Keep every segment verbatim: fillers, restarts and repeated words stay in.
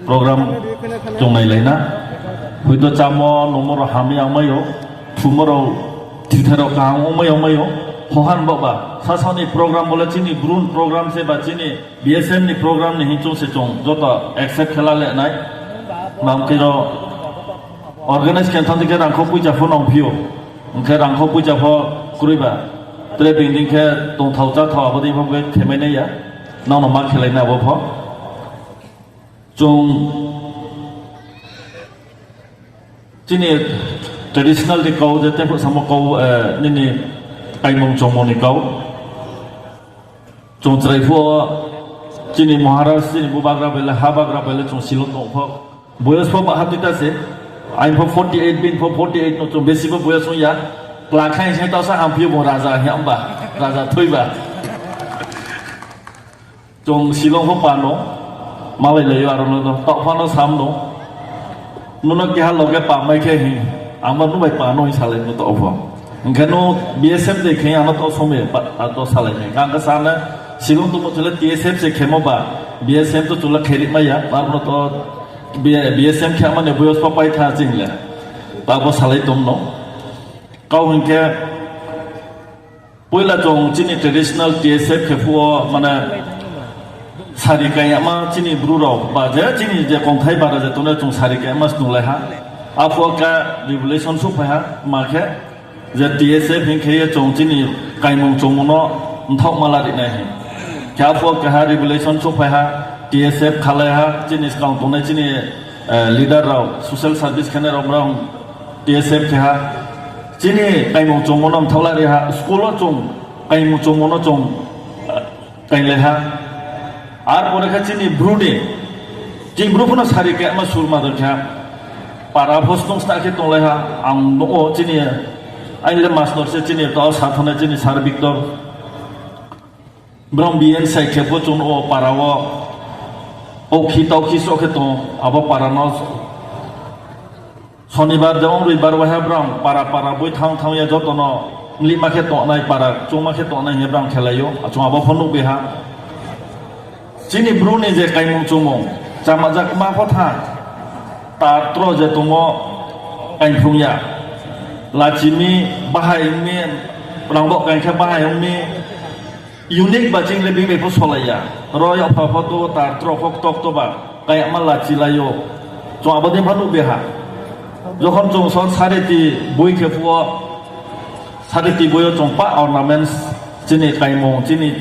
Program chung nailai na. Hoito chámo nungmo rao hamya ongmai ou, thumo rao, thithai rao kaham ongmai ongmai ou. Hohan baoh ba sasao ni program bo le chini Bru ni program se ba chini B S M ni program ni hing chung se chung joto accept khe la le nai. Bam khe ro organize khe thanng di khe rangkhou poicha pho nang phi ou. Hing khe rangkhou poicha pho kroi ba. Tre being dei khe tongthao cháthao abo dei pho khe khemai nai ya. Nang no ma khelai na abo pho. Chung chini traditional ni kau je tei pho samo kau, nini kaimung chongmung ni kau. Chung chrai pho chini Maharaj, chini bubagra bai le, habagra bai le chung Shillong tong pho. Boyos pho baha tuita se. Aini pho forty eight, bini pho forty eight no chung besi pho boyos ong ya. Kla khaing se taoh sa hamphi yo bung raja hing ba, raja thoi ba. Chung Shillong pho pa no, malai lai yo aro no, taoh pha no sam no. Nung no keha loge pa mai khe hing, ang ba nung bai pa no hing salai no taoh pho. Hing khe nung B S M dei khe ang no taoh somai, taoh salai nai. Ang khe sa na, Shillong tongmo chung le T S F se khemo ba, B S M to chung le khe ri mai ya, aro no to B-, B S M khe mani boyos pho pai tha ching le. Tabo salai tong no. Kau hing khe, poila chung chini traditional T S F khe phuh wo, mane, sari kaiyama chini Bru rao, ba je chini je kongthai bara je tongnai chung sari kaiyama snunglai ha. Aphuh wo khe revolution souhphai ha, ma khe, je T S F hing khe ye chung chini kaimung chongmung no mthaohma la ri nai hing. Khe aphuh wo keha revolution souhphai ha, T S F khalai ha, chini skang tongnai chini, leader rao, social service khenai rao brao T S F khe ha. Chini kaimung chongmung no mthaoh la ri ha, school wo chung kaimung chongmung no chung kainglai ha. Arpore khe chini Bru ni, chini Bru pho no sari kaiyama surma dei khe ha. Para pho snung sna khe tonglai ha, ang nuh wo chini, aini le mastor se chini, taoh sa thanng nai chini Sir Victor. Brao B N sai khe pho chung nuh wo para wo, okhi taokhi sroh khe tong, abo para no Sonibar jang Roibar waiha brao para para boi thanng thanng ye joto no mlihma khe tongnai, para chungma khe tongnai hing ye brao khelai ou, chung abo pho nuhbi ha. Chini Bru ni je kaimung chungmung, chamajak ma pho tha, tar tro je tongmo, kaingphrung ya, lachi mi, bahai ong mi, rangbo kaing khe bahai ong mi, unique ba ching le bini bai pho solai ya. Ro yapha pho to, tar tro pho kto kto ba, kaiyama lachi lai ou. Chung abo dei pha nuhbi ha. Jokhon chung so sareti boi khe phuh wo, sareti boi yo chung pah ornaments, chini kaimung, chini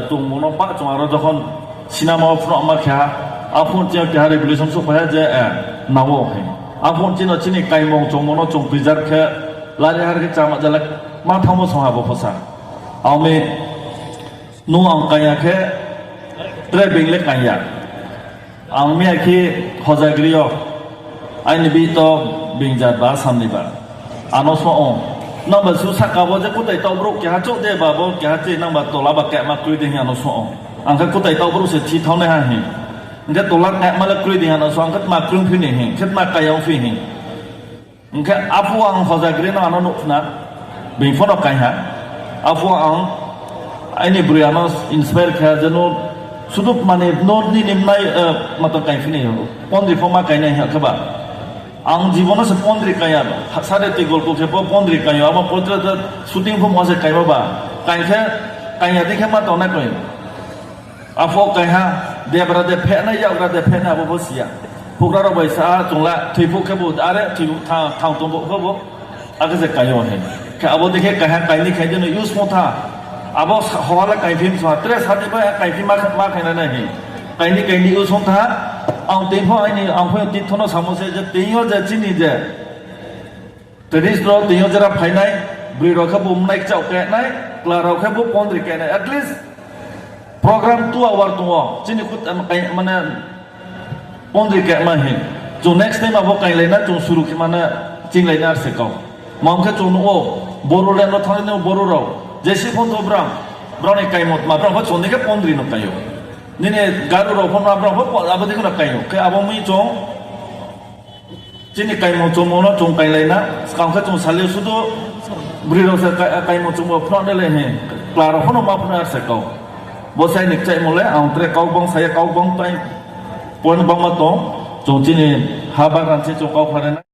tongmung no pah chung aro jokhon cinema wo phnuhma khe ha, aphuh chini yo keha revolution souhphai ha je, nang ou hing. Aphuh chini yo chini kaimung chungmung no chung preserve khe, lari har khe chama jala ma thanngmo song ha bo pho sa. Ang mi nung ang kaiya khe, tre being le kaiya. Ang mi akhe Hojagri yo, aini bi to being jat ba Assam ni ba. Ano song ou. Nang ba su sahka bo je kutai taoh brouh keha chouh de ba bo keha che nang ba tola ba kema kroi de hing ano song ou. Ang khe kutai taoh brouh se thi thanng nai ha hing. Hing khe tola kema le kroi de hing ano song, ang khe tma kroi phi ni hing, khe tma kaiya ong phi hing. Hing khe aphuh ang Hojagri no ano nuh khna, being pho no kai ha. Aphuh ang aini broi ano inspire khe ha je no sudu mani no nini mnai, mato kai phi ni, pondri pho ma kai nai ha khe ba. Ang jibon no se pondri kai ya, sareti golpo khe pho pondri kai yo, abo portrait shooting pho mo se kaimo ba. Kai khe, kai ya dei khe ma tongnai kroi. Aphuh kai ha, debra de phehnai, yakgra de phehnai, abo pho si ya. Houhgra rao bai sa ha, chung la thoi phuh khebu, are thoi tha-, thang tong phuh khebu, akhe se kai yo hing. Khe abo dei khe kai ha, kai ni khai di no use pho tha. Abo sa-, hoha le kai phi msa, tre sadi bai ha kai phi ma, ma khai nai nai hing. Kai ni, kai ni use pho tha. Ang tei pho aini, ang pho yo titho no samo se je, tei yo je chini je tradition rao tei yo jera phainai, broi rao khe bo mnai kchaoh kainai, kla rao khe bo pondri kainai, at least program two hour tong ou, chini kut-, mane, pondri kaima hing. Chung next time abo kailai na, chung suru khe mane, chinglai na se kau. Mang khe chung nuh ou, Bodoland no thanng ni Bodo rao, jesi phon to brao, brao ni kaimo tma, brao pho chung dei khe pondri no kai ou. Nini Garo rao pho no brao pho abo dei khe no kai ou. Khe abo mi chung, chini kaimung chungmung no chung kailai na, skang khe chung sali sudu, broi rao se kai-, kaimung chungmung phnuh nai le hing, kla rao pho no ma phnuh ar se kau. Bo sai ni kchaimo le, ang tre kau bang sa ye kau bang tai, point bangma tong. Chung chini ha bagan se chung kau khnari nai.